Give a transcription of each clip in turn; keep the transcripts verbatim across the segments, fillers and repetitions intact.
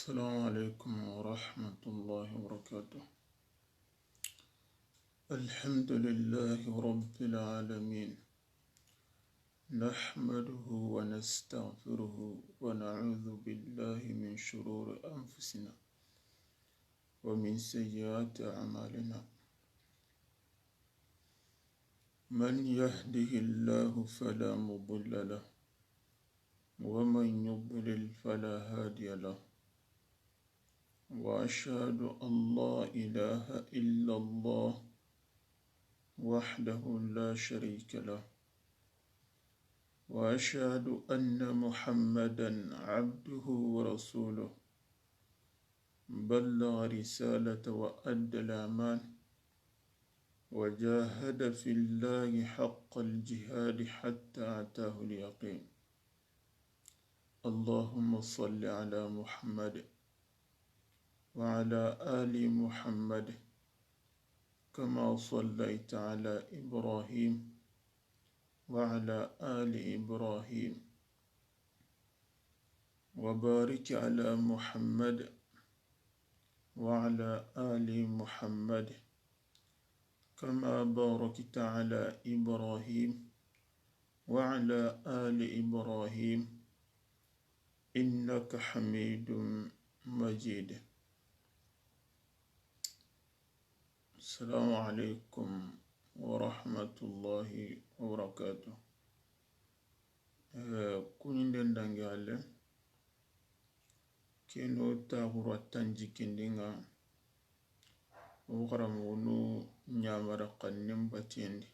السلام عليكم ورحمة الله وبركاته. الحمد لله رب العالمين. نحمده ونستغفره ونعوذ بالله من شرور أنفسنا ومن سيئات أعمالنا. من يهده الله فلا مضل له، ومن يضلل فلا هادي له. وأشهد أن لا إله إلا الله وحده لا شريك له، وأشهد أن محمدا عبده ورسوله، بلغ رسالة وأدى الأمان، وجاهد في الله حق الجهاد حتى أتاه اليقين. اللهم صل على محمد وعلى آل محمد كما صليت على إبراهيم وعلى آل إبراهيم وبارك على محمد وعلى آل محمد كما باركت على إبراهيم وعلى آل إبراهيم إنك حميد مجيد. السلام عليكم ورحمة الله وبركاته. Eh, kuɲinden dangi halle, keno taxura tanji kendinga, o xaranmoxonu ɲamara xannen batiyendi.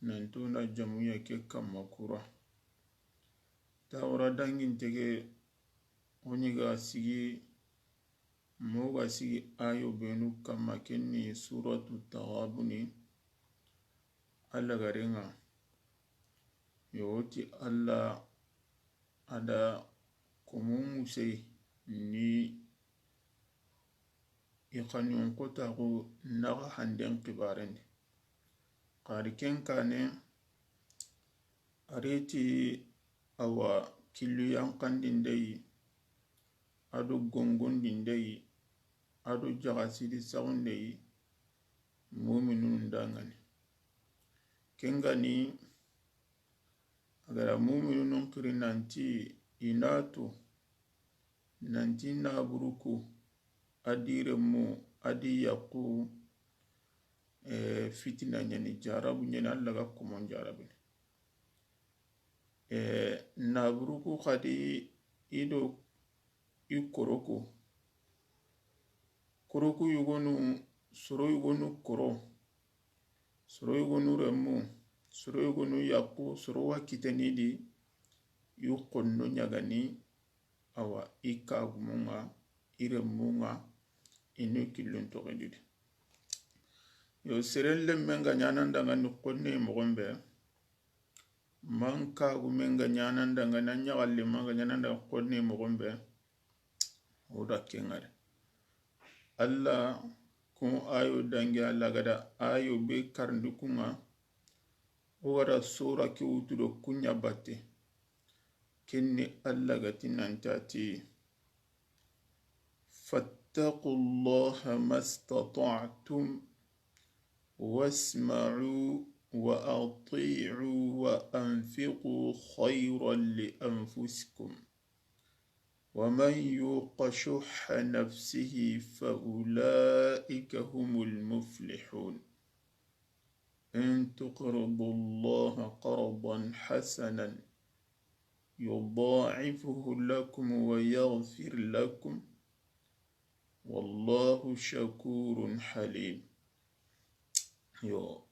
Nanto na jamuya ke kamma kura. Taxura dangintege, o ɲi ga sigi, mo ga sigi ayo benu kamma, kenni suratu Taxabuni, Alla garenga. Yo ti Alla a da komun ŋusey ni i xaɲun xotaxu naxa handen xibarendi. Xari ken kane, a reti awa killu yanqandindeyi, a do gongondindeyi, a do jaxasidi saxundeyi, muminun dangani. Ken gani, a gara muminun xiri nanti i na tu, nanti naburuku, a di remmu, a di yaxu, eh, fitina ɲani, jarabu ɲani, Alla ga komon jarabini. Eh, naburuku xadi i do i koroku. Koroku yogonu, soro yogonu koro, soro yogonu remmu, soro yogonu yaxu, soro wa kitenidi, i xonno ɲagani, awa, i kagumunga, i remmunga, i nu killun toxididi. Yo, seren lemmen ga ɲanandangani xonne moxon be, man kagumen ga ɲanandangani, a ɲaxalleman ga ɲanandangani xonne moxon be, o da kengari. Alla kun ayo dangi, Alla gada ayo be karndi kunga, o gada sora ke wutu do kuɲa batte. Kenni Alla gati nantati: فاتقوا الله ما استطعتم واسمعوا وأطيعوا وأنفقوا خيرا لأنفسكم ومن يوق شح نفسه فأولئك هم المفلحون. إن تقرضوا الله قرضا حسنا يضاعفه لكم ويغفر لكم والله شكور حليم. Yo,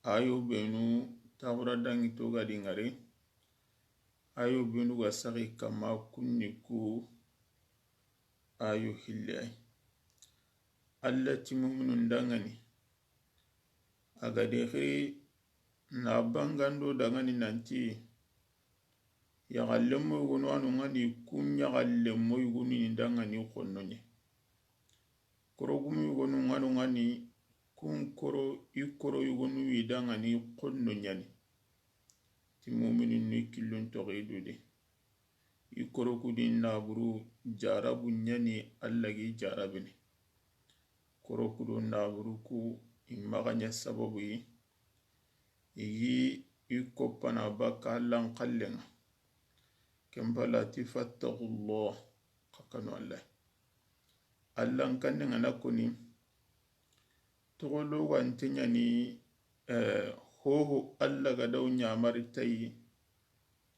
ayo benu taxura dangi to gadi ngari, ayo benu ga saxi kama kunni ku ayo hille ay. Alla ti muminun dangani, a ga de xiri na bangando dangani nanti, yaxallenmo yogonu anu ngani, kun yaxallenmo yogonu ni dangani xonno ɲe. Korogumu yogonu nganu ngani, kun koro, i koro yogonu wi dangani xonno ɲani. Ti muminin ni killun toxi dudi. i koroku di naaburu jarabu ɲa ni Alla ga i jarabini. Koroku do naaburu ku i maxa ɲa sababu yi, i ga i koppana bakka Allan xallen ŋa. Ken pala ti fattaqullah, xa kanu Alla. Allan kannen ŋa na koni, toxo logante ɲa ni, eh, hoho Alla ga da wo ɲamari tayi,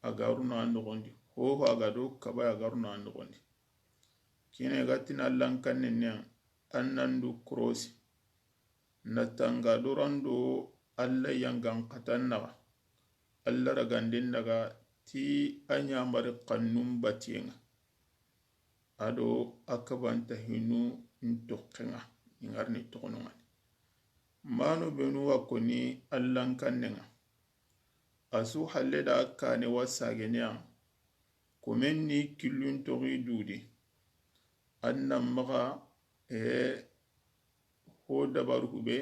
a ga ru na noxon di. Hoho a ga do kaba, a ga ru na noxon di. Kine ga tini Allan kannen ŋa, an nan du korosi. Na tanga do ran do Alla yangan xatan naxa, Alla raganden daga ti a ɲamari xannun batiyen ŋa. A do a kabanta hinu n toxen ŋa, i ŋa ri ni toxonun ŋa ni. Mano benu wa koni Allan kannen ŋa, a su halle da kane wa sagene ya. Komen ni killun toxi dudi. An na maxa, eh, ho dabaru hube,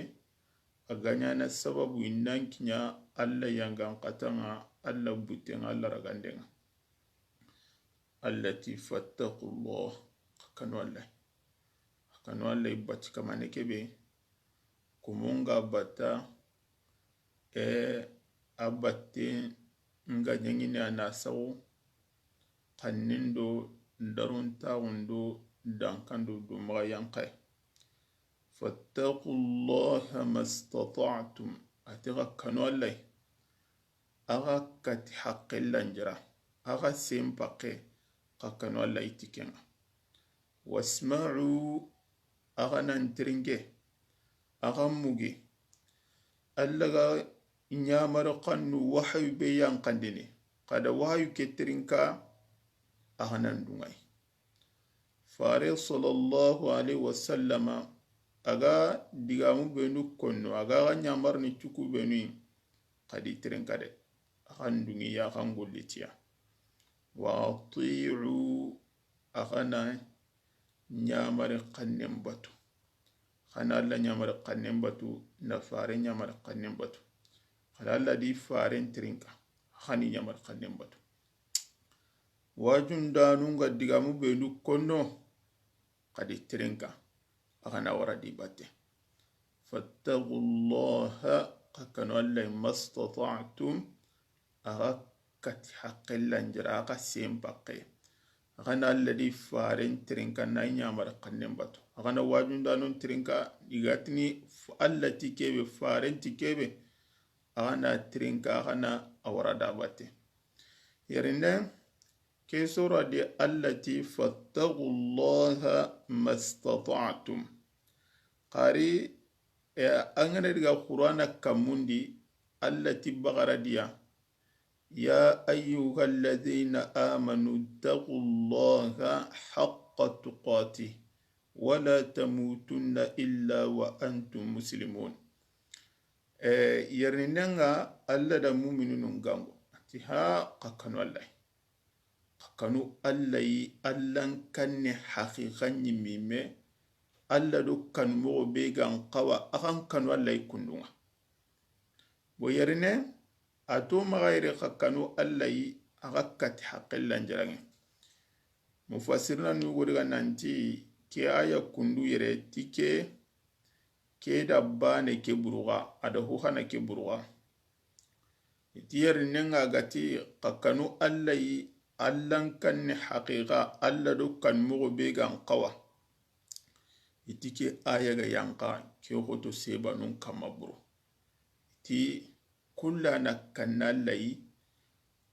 a ga ɲana sababu i nan kiɲa Alla yangan xatan ŋa, Alla butten ŋa, Alla raganden ŋa. Alla ti fattaqullah, xa kanu Alla. Xa kanu Alla i bati kamane kebe, kumun ga batta, e, a batte nga ɲaŋine a na saxu, xannen do, daruntaxun do, dankan do, do maxa yanqaye. Fattaqullaha mastata'tum. A ti xa kanu Alla yi. Axa kati haqqe lanjira, axa sen paxe, xa kanu Alla yi ti ken ŋa. Wasma'u, axa nan tirinke, axa mugi. Alla ga ɲamari xannu wahayu be yanqandini, xa da wahayu ke tirinka, axa nan duŋayi. Fare sallallahu alayhi wa sallama, a ga digamu benu konno, a ga xa ɲamarini cuku benu yi, xa di tirinka de. Axa n duŋi ya, axa n gollitiya. Wa ati'u, axa na ɲamari xannen batu. Xa na Alla ɲamari xannen batu, na fare ɲamari xannen batu. Xa da Alla di faren tirinka, axa ni ɲamari xannen batu. Wajundanun ga digamu benu konno, xa di tirinka, axa na wara di batte. Fattaqullaha, xa kanu Alla yi, mastata'tum, axa kati haqqe lanjira, axa sen paxe. Axa na Alla di faren tirinka, na ɲamari xannen batu. Axa na wajundanun tirinka, i ga tini Alla ti kebe, faren ti kebe, axa na tirinka, axa na a wara da batte. Yerinde, ke sora di Alla ti fattaqullaha mastata'tum. Xari, e, an ga na diga Qur'ana kamundi, Alla ti Baqara diya. Ya ayyuhalladhina amanu ittaqullaha haqqa tuqatih, wala tamutunna illa wa antum muslimun. E, yerinen ŋa Alla da muminunun gango. A ti ha, xa kanu Alla yi. Xa kanu Alla yi, Allan kanne haqiqa ɲimmi me, Alla do kanu moxo be ga n xawa, axa n kanu Alla yi kundun ŋa. Bo yerine, a to maxa yere xa kanu Alla yi, axa kati haqqe lanjiraŋe. Mufassirina nu gori ga nanti, ke aya kundu yere ti ke, ke da bane ke buruxa, a da huxana ke buruxa. I ti yerinen ŋa ga ti xa kanu Alla yi, Allan kanne haqiqa, Alla do kanu moxo be ga n xawa. I ti ke aya ga yanqa ke xoto sebanun kamma buru. I ti kulla na kanna Alla yi,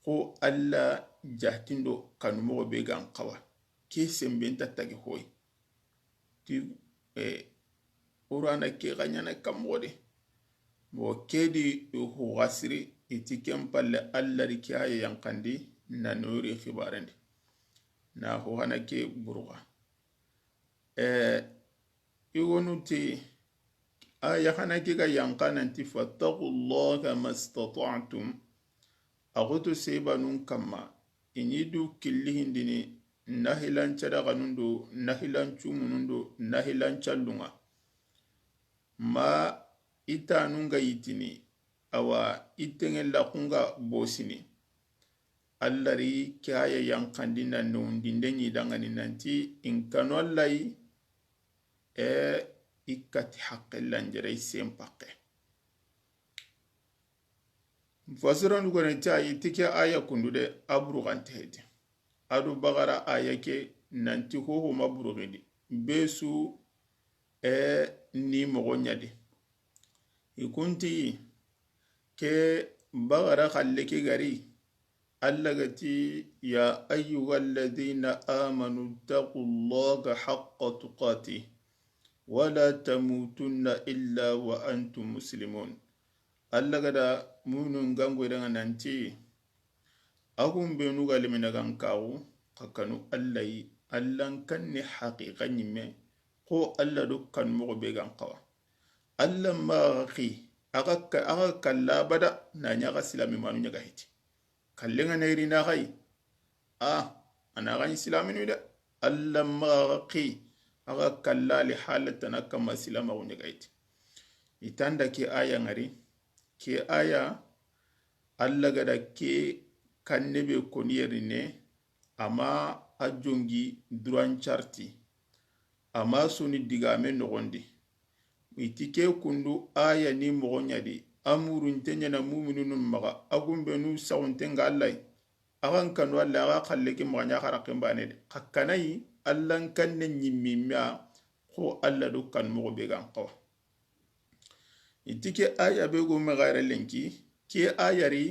xo Alla jatindo kanu moxo be ga n xawa. Ke senben ta tagi hoyi. Ti, eh, Qur'ana ke ga ɲana kan moxo de. Bo ke di i huxasiri, i ti ken palle Alla di ke aya yanqandi, na nori xibarendi. Na huxana ke buruxa. Eh, i wonu ti, a yaxana ke ga yanqa nanti fattaqullaha mastata'tum. A xoto sebanun kamma, i ɲi du killi hindini, nahilan cadaxanun do, nahilan cumunun do, nahilan callun ŋa. Ma i tanun ga yitini, awa i tengen laxun ga bosini. Alla ri ke aaya yanqandi na newundinde ɲi dangani nanti in kanu Alla yi, e, i kati haqqe lanjere i sen pakke. Fasiranu gone ti a yi ti ke aaya kundu de, a buruxante heti. A do Baxara aaya ke nanti hoho ma buruxindi. Be su, e, ni moxo ɲa di. I kunti ke Baxara xalle ke gari, Alla ga ti, يا أيها الذين آمنوا اتقوا الله حق تقاته ولا تموتن إلا وأنتم مسلمون. Alla ga da muminun gangoy danga nanti, a kun benu ga lemine gan kaxu, xa kanu Alla yi, Alla n kanne haqiqa ɲimme, xo Alla do kan moxo be gan xawa. Alla maxa xi, axa ka-, axa kalla abada, na ɲa xa silami manu ɲaga hiti. Kallenga na iri na xayi, a, a na xa ɲi silaminu de. Alla maxa xi, axa kalla li halatana kama silamaxu ɲaga hiti. I tanda ke aaya ngari, ke aaya, Alla ga da ke kanne be koni yeri ne, ama a jongi duran carti, ama soni digame noxondi. I ti ke kundu aaya ni moxo ɲa di, a murunte ɲana muminunun maxa, a gumbenu saxunte nga Alla yi. Axa n kanu Alla, axa xalle ke maxa ɲa xa raqqen bane de. Xa kana yi, Alla n kanne ɲimmi me a, xo Alla do kan moxo be gan xawa. I ti ke aaya be go me xayra lenki, ke aaya ri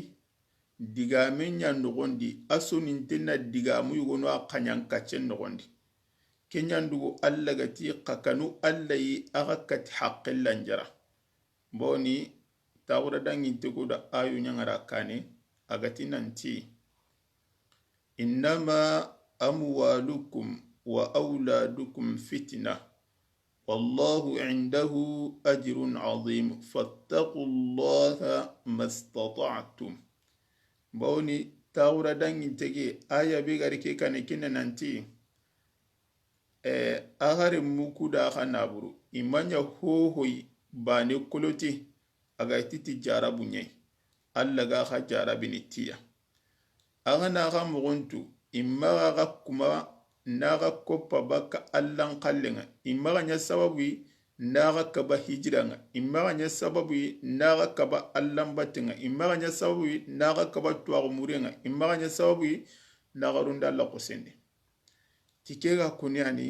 digame ɲa noxondi, a soninte na digamu yogonu a xaɲan kaccen noxondi. Ke ɲandugu Alla ga ti, xa kanu Alla yi, axa kati haqqe lanjara. Boni, taxura danginte ko da ayo ɲangara kane, a ga ti nanti, إنما أموالكم وأولادكم فتنة والله عنده أجر عظيم فاتقوا الله ما استطعتم. Bawni taxura danginte ke, aya be gari ke kane kinna nanti, e, axa renmu ku da axa naburu, i ma ɲa hohoyi bane koloti, a ga ti ti jarabu ɲa yi, Alla ga axa jarabini tiya. Axa na axa moxontu, i maxa axa kuma na axa koppa bakka Allan xallen ŋa, i maxa ɲa sababu yi na axa kaba hijira ŋa, i maxa ɲa sababu yi na axa kaba Allan batten ŋa, i maxa ɲa sababu yi na axa kaba tuwaxu muren ŋa, i maxa ɲa sababu yi na axa runda Alla xosen di. Ti ke ga koni yani,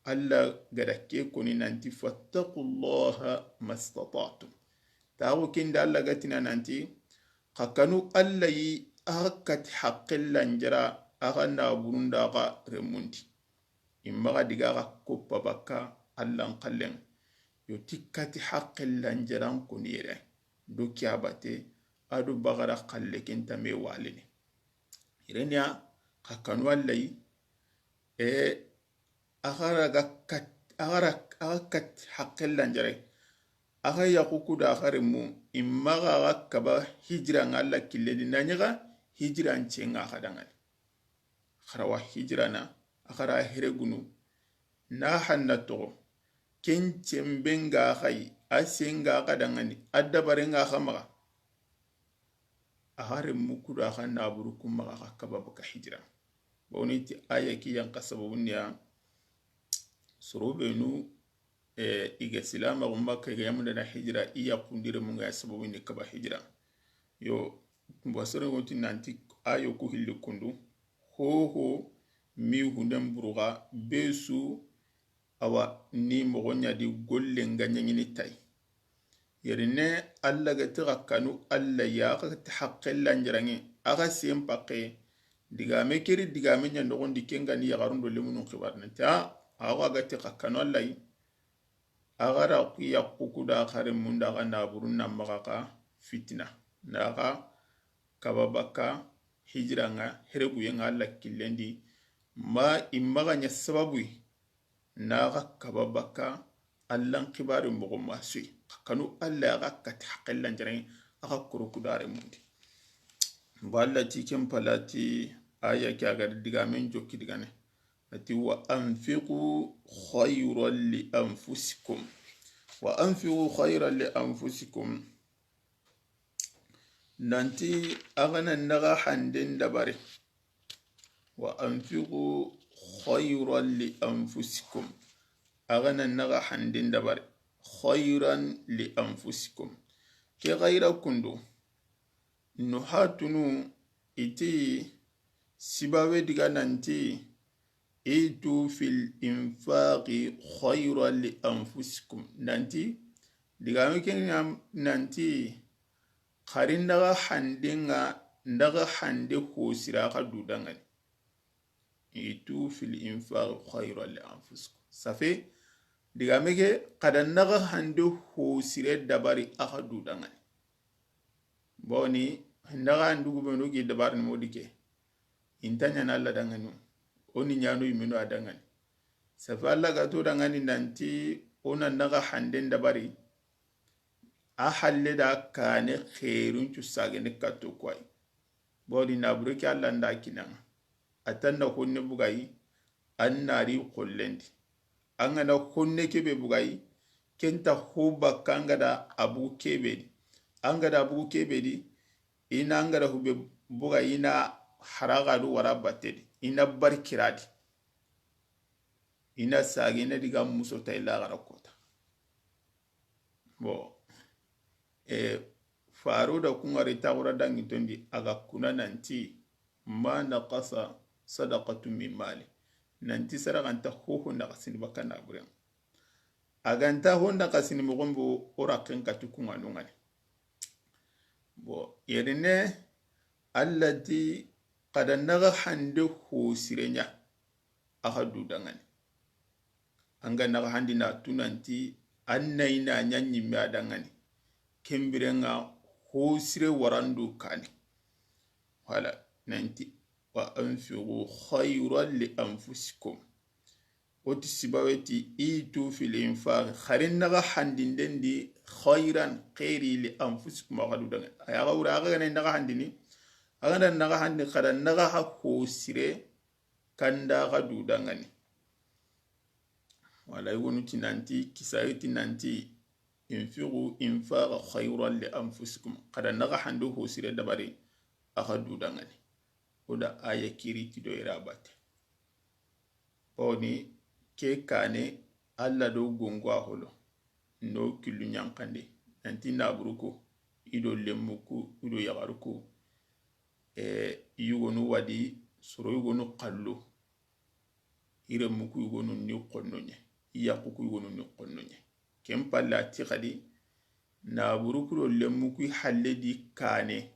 Alla ga da ke koni nanti, فاتقوا الله ما استطعتم. Taxu ken da Alla ga tina nanti, xa kanu Alla yi, axa kati haqqe lanjara, axa naburun da axa renmun di. I maxa diga axa koppa bakka Allan xallen ŋa. Yo ti kati haqqe lanjaran koni yere, do kiyabate, a do baxara xalle ken ta me walini. Yere ni ya, xa kanu Alla yi, e, axa ra ga kat-, axa ra, axa kati haqqe lanjare. Axa yaxu ku da axa renmu, i maxa axa kaba hijira ŋa Alla killen di, na ɲaxa hijira nce ŋa axa danŋa ni. Xa ra wa hijira na, axa ra here gunu, na hanna toxo, ken cembe ŋa axa yi, a se ŋa axa danŋa ni, a dabare ŋa axa maxa. Axa renmu ku da axa naburu ku maxa axa kaba bakka hijira. Bawni ti aya ki yan xa sababu ni ya, soro benu, e, i ga silamaxu Makka, i ga yamundana hijira, i yaxundi renmu ŋa ya sababu ni kaba hijira. Yo, basoro woti nanti ayo ku hilli kundu, hoho mi hunden buruxa, be su, awa, ni moxo ɲa di golle ŋa ɲaɲini tay. Yeri ne, Alla ga ti xa kanu Alla ya, axa ti haqqe lanjaranŋe, axa sen pakke, digame keri, digame ɲa noxon di, ken ga ni yaxarun do lemunun xibar nanti, a, axa ga ti xa kanu Alla yi, axa ra ku yaxu ku da axa renmun da axa naburun na maxa xa fitina, na axa kaba bakka hijira ŋa, here guye ŋa Alla killen di, ma i maxa ɲa sababu yi na axa kaba bakka Allan xibari moxo ma su yi. Xa kanu Alla ya, axa kati haqqe lanjaranŋe, axa koro ku da renmun di. Balla ti ken palati aya ke a ga da digamen jokki digane. A ti, وأنفقوا خيرا لأنفسكم. وأنفقوا خيرا لأنفسكم. Nanti a ga na naxa handen dabari. Wa anfiqu khayran li anfusikum. A ga na naxa handen dabari. Khayran li anfusikum. Ke xayra kundu. Nuhatunu i ti sibawe diga nanti, itu fil infaqi khayran li anfusikum. Nanti, digame ke ŋa nanti, xari naxa hande ŋa, naxa hande hosira xa du dangani. Itu fil infaqi khayran li anfusikum. Safe, digame ke, xada naxa hande hosire dabari a xa du dangani. Boni, naxa handu gubenu gi dabarini modi ke. Inta ɲana Alla dangani. O ni ɲano yimenu a dangani. Safe Alla ga to dangani nanti o na naxa handen dabari. A halle da kane xeerun cu sagene katto koy. Bodi nabure ke Alla nda kinaŋa. A tan na honne bugayi, an nari xollendi. An ga na honne kebe bugayi, kenta ho bakka an ga da a bugu kebe di. An ga da a bugu kebe di, i na an ga da hube bugayi, i na haraga du wara batte di. I na barkira di. I na sagene diga muso ta illa gara kota. Bon, e, faru da kungari taxura dangi tondi a ga kuna nanti, ma naqasa sadaqatu min mali. Nanti saraxanta hoho naxasini bakka naburen. A ganta ho naxasini moxon bo o raxen kati kunga nungani. Bon, yerine Alla ti xada naxa hande hosire ɲa. A xa du dangani. An ga naxa handi na tunanti, an na i na ɲa ɲimme a dangani. Kembirenga hosire warandu kane. Wala, nanti, wa anfiqu khayran li anfusikum. O ti sibawe ti, itu fil infaqi. Xari naxa handinden di khayran, xeeri li anfusikum a xa du dangani. A ya ga wura, a ga gana naxa handini. A ga na naxa handi, xada naxa ha hosire, kanda xa du dangani. Wala, yogonu ti nanti, kisayi ti nanti, infiqu infaqa khayran li anfusikum. Xada naxa hande hosire dabari, a xa du dangani. O da aya kiri ti do ira bate. Boni ke kane Alla do gongo a holo. No killu ɲanxande. Nanti naburuku, i do lemmuku, i do yaxaruku. E, yugonu wadi, soro yugonu xallu. I remmuku yugonu ni xonnoɲe. I yaxuku yugonu ni xonnoɲe. Ken palla ti xadi, naburuku do lemmuku halle di kane.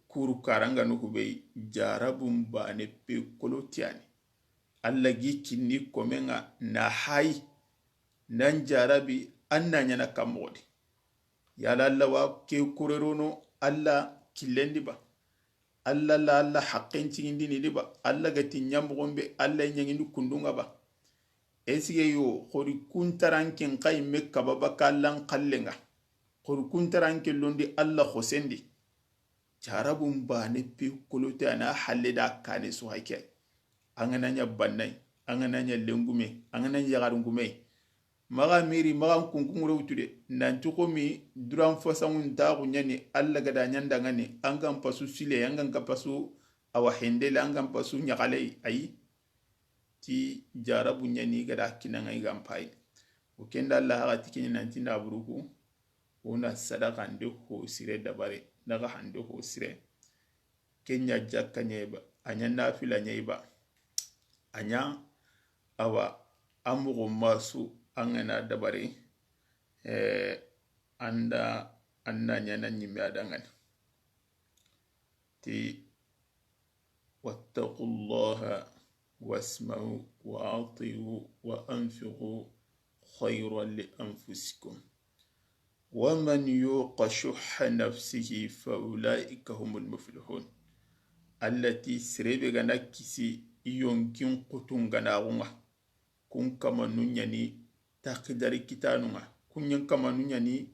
Kuru karanga no hubei, jarabun bane pe kolotiyani. Alla gi kinni komenga na hayi. Nan jarabi, an na ɲana kan moxo di. Yala Alla wa ke kurerono Alla killen di ba? Alla la Alla haqqen cigindini di ba? Alla ga ti ɲa moxon be, Alla ɲangindi kundunga ba? Esige yo, xori kuntaranken xa yimme kaba baka Allan xallenga. Xori kuntaranke londi Alla xosendi. Jarabun bane pe kolote a na halle da kane su hake. An ga na ɲa bannay, an ga na ɲa lengume, an ga na ɲa yaxarungume. Maxa miri, maxa kunkunŋure wutu de. Nanti xomi duran fasanŋun taxu ɲani, Alla ga da ɲandangani, an gan pasu sile, an gan ka pasu awa hendele, an gan pasu ɲaxaley, ayi. Ti jarabu ɲani ga da kinanga i gan payi. O kenda Alla haxa ti kini nanti naburuku. O na sadaxande ho sire dabari, naxa hande ho sire. Ken ɲa jakka ɲa i ba, a ɲa nafila ɲa i ba. A ɲa awa, a moxo masu, an ga na dabari, eh, an da, an na ɲana ɲimme a dangani. Ti, واتقوا الله واسمعوا وأطيعوا وأنفقوا خيرا لأنفسكم ومن يوق شح نفسه فأولئك هم المفلحون. Alla ti sere be ga na kisi i yonkin kutunganaxunga. Kun kamanu ɲani taxidari kitanunga. Kun ɲan kamanu ɲani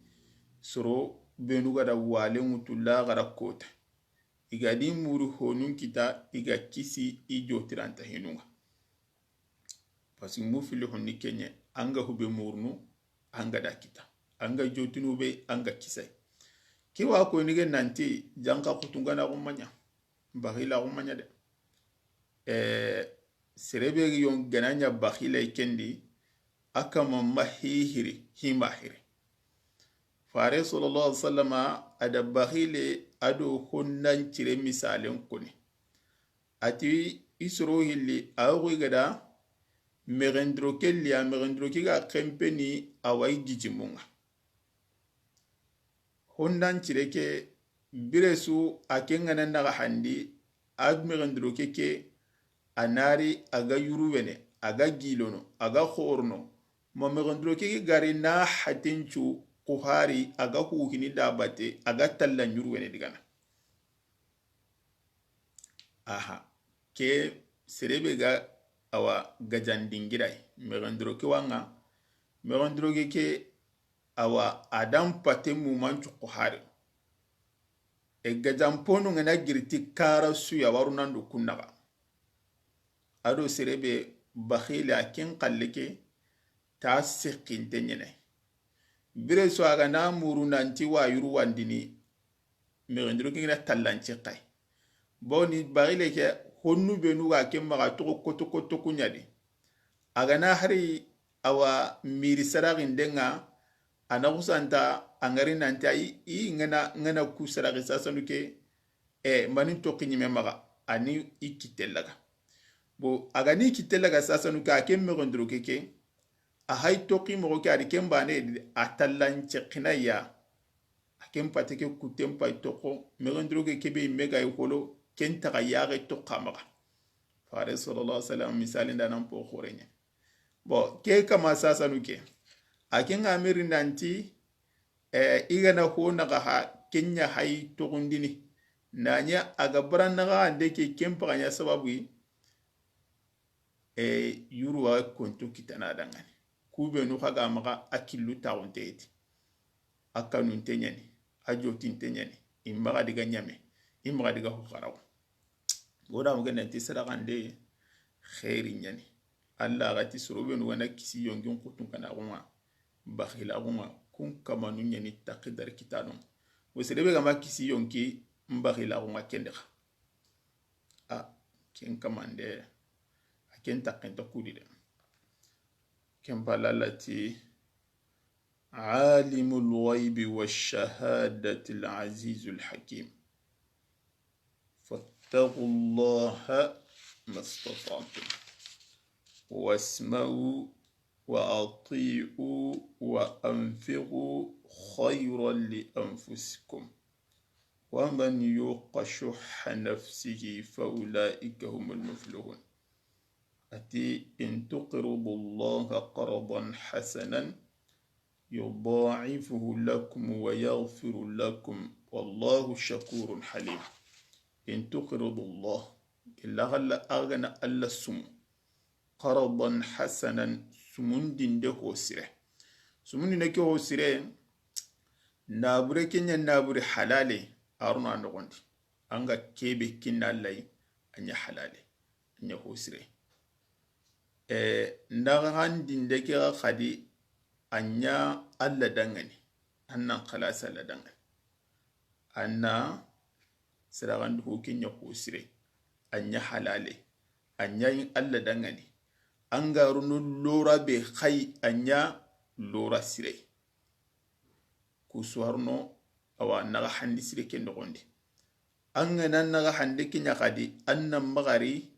soro benu ga da walen ŋutu laxara kota. I ga di muru honun kita, i ga kisi i jotiranta hinunga. Parce que muflihun ni kenɲe, an ga hube murunu, an ga da kita. An ga jotinu be, an ga kisay. Ke wa koyini ke nanti janka kutungana xumma ɲa, baxila xumma ɲa de. Eh, sere be gi yon gana ɲa baxila kendi, a kama ma hihiri, hima hiri. Fare sallallahu alaihi wasallama a da baxile a do honnan cire misalen koni. A ti i soro hilli a yogo i gada mexendiro ke liya, mexendiro ke ga kempeni a wa i gijimunga. Hondan cire ke bire su a ke ngana naga handi, a mexendiro ke ke a nari a ga yuru wene, a ga gilono, a ga xorono. Ma mexendiro ke ke gari na hatencu kuhari a ga huhini dabate a ga talla yuru wene digana. Aha. Ke sere be ga awa gajan dingirai. Mexendiro ke wanga. Mexendiro ke ke awa a dan pate muman cuku hari. E gajan ponu ngana giriti kara suya waru nandu kunnaga. A do sere be baxile a ken xalle ke ta sekkinte ɲene. Bire su a ga na muru nanti wa yuru wandini, mexendiro ke ngina tallanci xay. Boni baxile ke honnu benu ga ke maxa toxo koto koto kuɲadi. A ga na hari awa miri saraxindenga, a na xusanta a ngari nanti ayi i ngana, ngana ku saraxi sasanu ke, e, mani toxi ɲime maxa, a ni i kitte laga. Bo a ga ni kitte laga sasanu ke, a ke mexendiro ke ke, a hay toxi moxo ke a di ken bane a tallanci xinaya. A ken pate ke kutten pay toxo, mexendiro ke kebe me ga yi xolo, ken taxa yaxe toxa maxa. Fare sallallahu alaihi wasallam misali nda nan po xoreɲe. Bon, ke kama sasanu ke. A ke nga miri nanti, eh, i gana ho naga ha, kenya hay toxundini. Nanya a ga bara naga ande ke ken paxaɲa sababu yi, eh, yuru wa konto kitana dangani. Kubenu xa ga maxa a killu taxunte yeti. A kanunte ɲani, a jotinte ɲani, i maxa diga ɲame, i maxa diga ho xarawo. Wo da mugen nanti sadaxande xeeri ɲani. Alla ga ti soro benu ga na kisi yonkin xutun kana xunga, baxila xunga, kun kamanu ɲani taxi dari kitano. Wo sere be ga ma kisi yonki n baxila xunga kendi xa. A ken kamande, a ken taxen ta kudi de. Ken palalati, عالم الغيب والشهادة العزيز الحكيم. فاتقوا الله ما استطعتم واسمعوا وأطيعوا وأنفقوا خيرا لأنفسكم ومن يوق شح نفسه فأولئك هم المفلحون. A ti, إن تقرضوا الله قرضا حسنا يضاعفه لكم ويغفر لكم والله شكور حليم. إن تقرضوا الله, illa xalla a ga na Alla sumu, قرضا حسنا, sumundinde ho sire. Sumundinde ke ho sire, nabure ke ɲa nabure halale, a ro na noxondi. An ga kebe kinna Alla yi, a ɲa halale, a ɲa ho sire. Eh, naxandinde ke ga xadi, a ɲa Alla dangani, an nan xalasi Alla dangani. A na sadaxandi ho ke ɲa ho sire, a ɲa halale, a ɲa yin Alla dangani. An ga ro no lora be xay, a ɲa lora sire. Ku suwarno, awa, naxa handi sire ke noxondi. An ga na naxa hande ke ɲa xadi, an na maxari,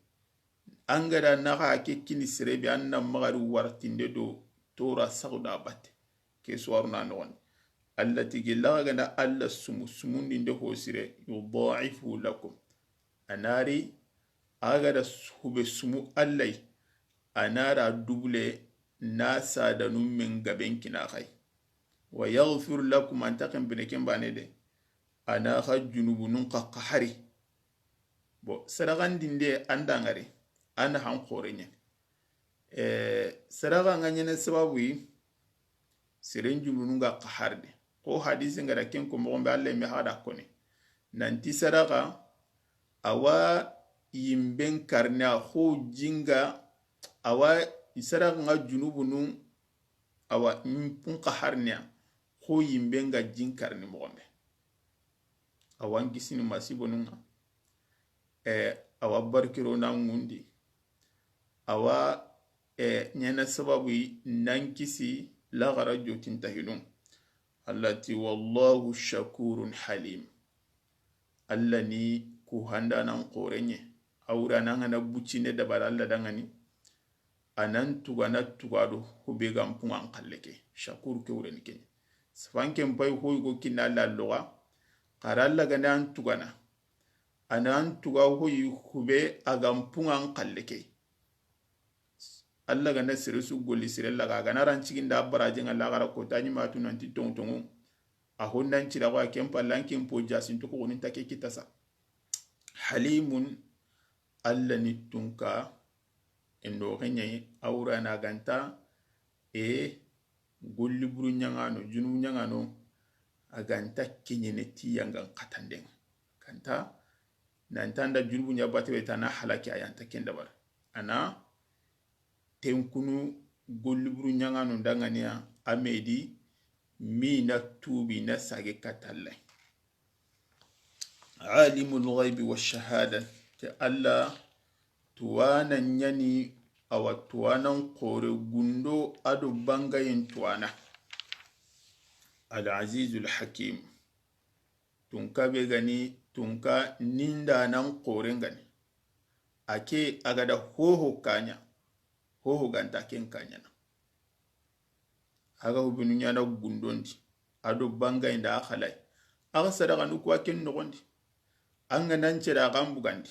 an ga da naxa ke kini sere be, an na maxari wartinde do tora saxu da batte. Ke suwarno a noxondi. Alla ti, gella xa ga na Alla sumu, sumundinde ho sire, يضاعفه لكم. A na ri, a ga da hube sumu Alla yi, a na ra dubule na sadanu men gaben kina xay. ويغفر لكم, an ta ken bine ken bane de. A na xa junubunun xa, xa hari. Bon, sadaxandinde an da ngari, a na han xore ɲani. Eh, sadaxa nga ɲene sababu yi, seren junubunun ga xa hari de. Xo hadisi nga da ken ko moxon be, Alla me xa da kone. Nanti sadaxa, awa yimben karni a xo jinga, awa sadaxa nga junubunun, awa kun xa hari ni a xo yimben ga jin karni moxon be. a wa n kisini masibonun ŋa. E, a wa barkiro na ŋundi. A wa, e, ɲaana sababu yi na n kisi laxara jotintahinun. Alla ti, "Wallahu shakurun halim." Alla ni ku handanan xoren ɲa. A wura na ŋa na bucine dabari Alla danŋani. A nan tugana tugado hube ga n puŋa n xalle ke. Shakur ke wure ni ke ɲa. Safanken pay hoy go kinna Alla loga. Xara Alla ga na n tugana. A nan tuga hoyi hube a ga n puŋa n xalle ke. Alla ga na sere su golli sere laga, a ga na ran ciginda baraje ŋa laxara ko ta ɲi matu nanti toŋ toŋo. A hondan cira ko a ken palla n ken po jasin to ko ni ta ke kitasa. Halimun, Alla ni tunka, e noxe ɲa yi, a wura na ganta, e golli buru ɲaŋano, junubu ɲaŋano, a ganta keɲene ti yangan xatanden. Ganta, nanta nda junubu ɲa bate be ta na halaki a yanta ken dabari. A na tenkunu golli buru ɲaŋano danŋaniya a medi mi na tubi na sage katallay. Alimul ghaibi wa shahada, ke Alla tuwana ɲani, a wa tuwanan xore gundo a do bangayen tuwana. Al azizul hakim, tunka be gani, tunka nindanan xoren gani. A ke a ga da hoho kaɲa, hoho ganta ken kaɲana. A ga hubinu ɲana gundondi, a do bangayinda a xalay. A ga sadakanu kuwa ken noxondi. An ga nan ceda a ga n bugandi.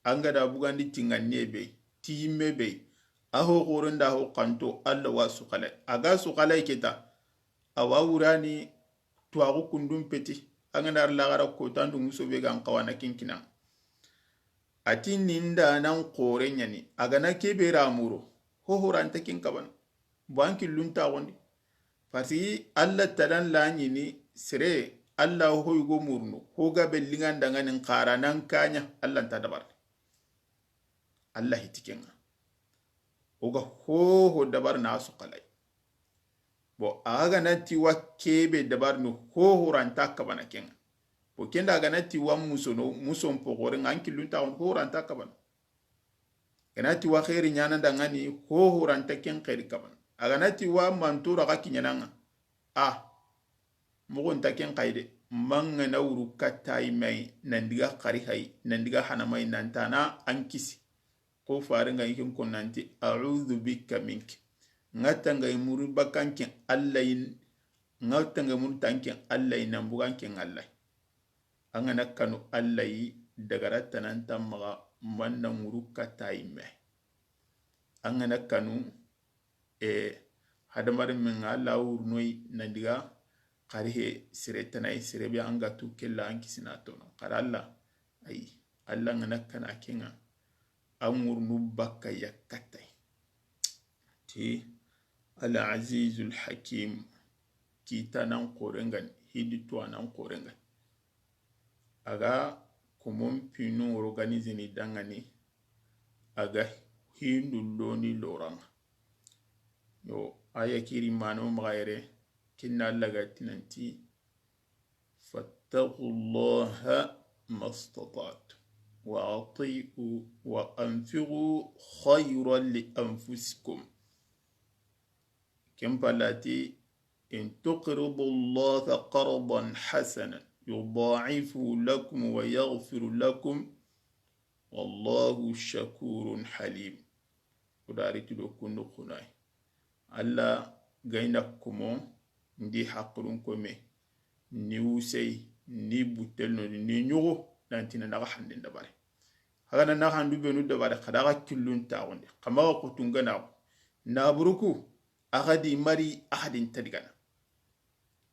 An ga da bugandi tinganne be, ti yimme be. A ho xoronda ho xanto, Alla wa su xalay. A ga su xalay keta, a wa wurani tuwaxu kundun peti. An ga na ri laxara kotandu muso be ga n xawana kinkina. A ti nindanan xore ɲani, a ga na kebe ra muro, hohoranta kin kabana. Bo an killun taxondi. Parce que Alla talan la ɲini sere, Alla hoy go murnu, ho ga be lingan danganin xara nan kaɲa, Alla nta dabar. Alla hiti kenŋa. O ga hoho dabar na su xalay. Bo a ga na ti wa kebe dabar ni hohoranta kabana kenŋa. Bo kenda a ga na ti wa musono, muson poxore ŋa an killun taxon hohoranta kabana. Ga na ti wa xeeri ɲana dangani hohoranta ken xeeri kabana. A ga na ti wa mantora ga kiɲananga. A moxo nta ken xayi de. Manga na wuru kattayi mayi, nan diga xari hayi, nan diga hana mayi, nan tana an kisi. Ko farenga yi ken ko nanti, "A'udhu bika mink." Nga tanga yi muri bakanken Alla yin, nga tanga muri tanken Alla yin, nan buganken Alla. An ga na kanu Alla yi, dagara tanan tammaga, manna ŋuru kata yimme. An ga na kanu, e, hadamaren men ŋa Alla wurnoyi, nan diga xari he sere tanayi, sere be an ga tu kella an kisina tono. Xara Alla, ayi, Alla nga na kana kenŋa, an ŋurnu bakka yakkatay. Ti Al Azizul Hakim, kitanan xorengani, hidi tuwanan xorengani. A ga komon pinu organisini dangani, a ga hindu loni loranga. Yo, aya kiri mano maxa yere, kinna Alla ga tinanti, "Fattaqullaha mastata'tum, wa ati'u, wa anfiqu khayran li anfusikum." Ken pallati, "In tuqridu Allaha qardan hasanan, yudha'ifu lakum wa yaghfir lakum, wallahu shakurun halim." O dari tudo kundu kunai. Alla gayna komo ndi haqqilun kome, ni wusey, ni butelno, ni ɲugo, nantina naxa handen dabari. Hagana naxa handu benu dabari, xada xa killun taxundi. Xa maxa kutunganaxu. Naburuku, axa di mari, axa di ntadigana.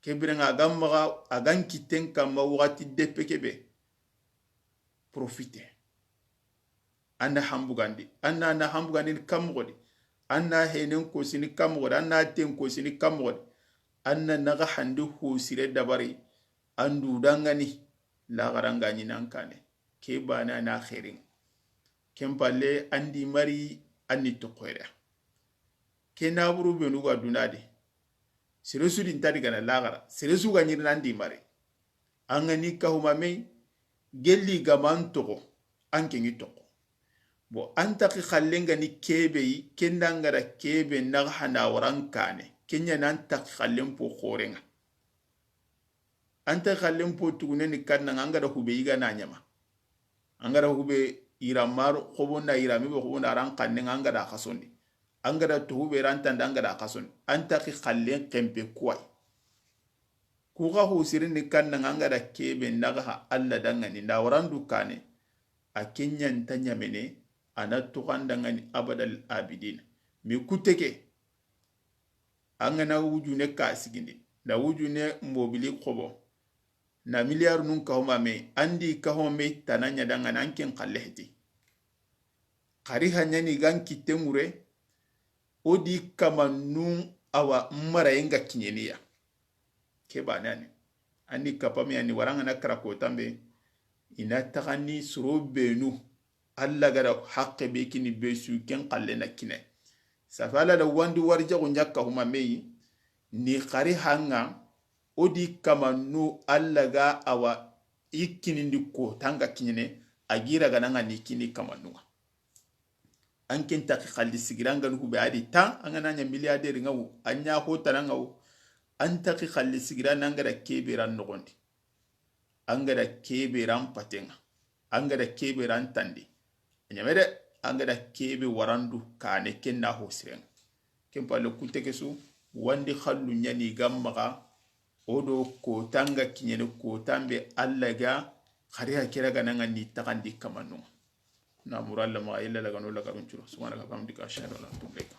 Kebirenga a ga maxa, a ga nkitten kamma waxati deppe kebe. Profite. An na hambugandi, an na, na hambugandi ni kamoxo di, an na henen kosini kamoxo di, an na ten kosini kamoxo di, an na naxa handi hosire dabari, an du dangani, laxaranga ɲi nan kane, ke bana na xerin. Ken palle, an di mari, an ni toxoyre. Ke naburu benu ga duna di, sere su di nta digana laxara, sere su ga ɲirina an di mari. An ga ni kahuma mey, Gelli ga ma an toxo, an ke ŋi toxo. Bon, an taxi xallen ga ni kebe yi, ken da an ga da kebe naxa hana waran kane. Ken ɲa ni an taxi xallen po xoren ŋa. An taxi xallen po tugune ni kanna ŋa, an ga da hube yi ga na ɲama. An ga da hube yirame xobo nda yirame be xobo nda a ran xannen ŋa, an ga da xasondi. An ga da toxu be ran tanda, an ga da xasondi. An taxi xallen xenpe kuwai. Ku xa ho sirini kanna ŋa, an ga da kebe naxa ha Alla danŋani nda waran du kane. A ken ɲa nta ɲamene, a na toxo an danŋani abadal abidina. Mi kuteke, an ga na wujune ka sigindi, na wujune mobili xobo, na miliyar nun kahoma me, an di kahoma me tana ɲa danŋani, an ken xalle heti. Xari ha ɲa ni ga n kitte ŋure, o di kamanun awa marayen ga kiɲeni ya. Ke bane ani. An di kapame ani waran ŋa na kara kotan be, i na taxandi soro benu. Alla ga da haqqe be kini be su, ken xalle na kine. Safi Alla da wandi warijaxu ɲa kahoma me yi, ni xari ha ŋa, o di kamanu Alla ga awa i kinindi kotan ga kiɲene, a gira ga na ŋa ni kini kamanun ŋa. An ken taxi xalli sigira n ga nu hube a di tan, an ga na ɲa milliardaire ŋa wo, an ɲa ho tana ŋa wo, an taxi xalli sigira na an ga da kebe ran noxondi. An ga da kebe ran paten ŋa, an ga da kebe ran tandi. A ɲame de, an ga da kebe waran du kane, ken na ho siren ŋa. Ken palle kuteke su, wandi xallu ɲa ni ga maxa, o do kotan ga kiɲene, kotan be Alla ga, xari ha kira ga na ŋa ni taxandi kamanun ŋa. Na muru Alla maxa, illa laga no lagarun curo. Subhanaka, bihamdika, ashhadu an la ilaha illa anta, astaghfiruka.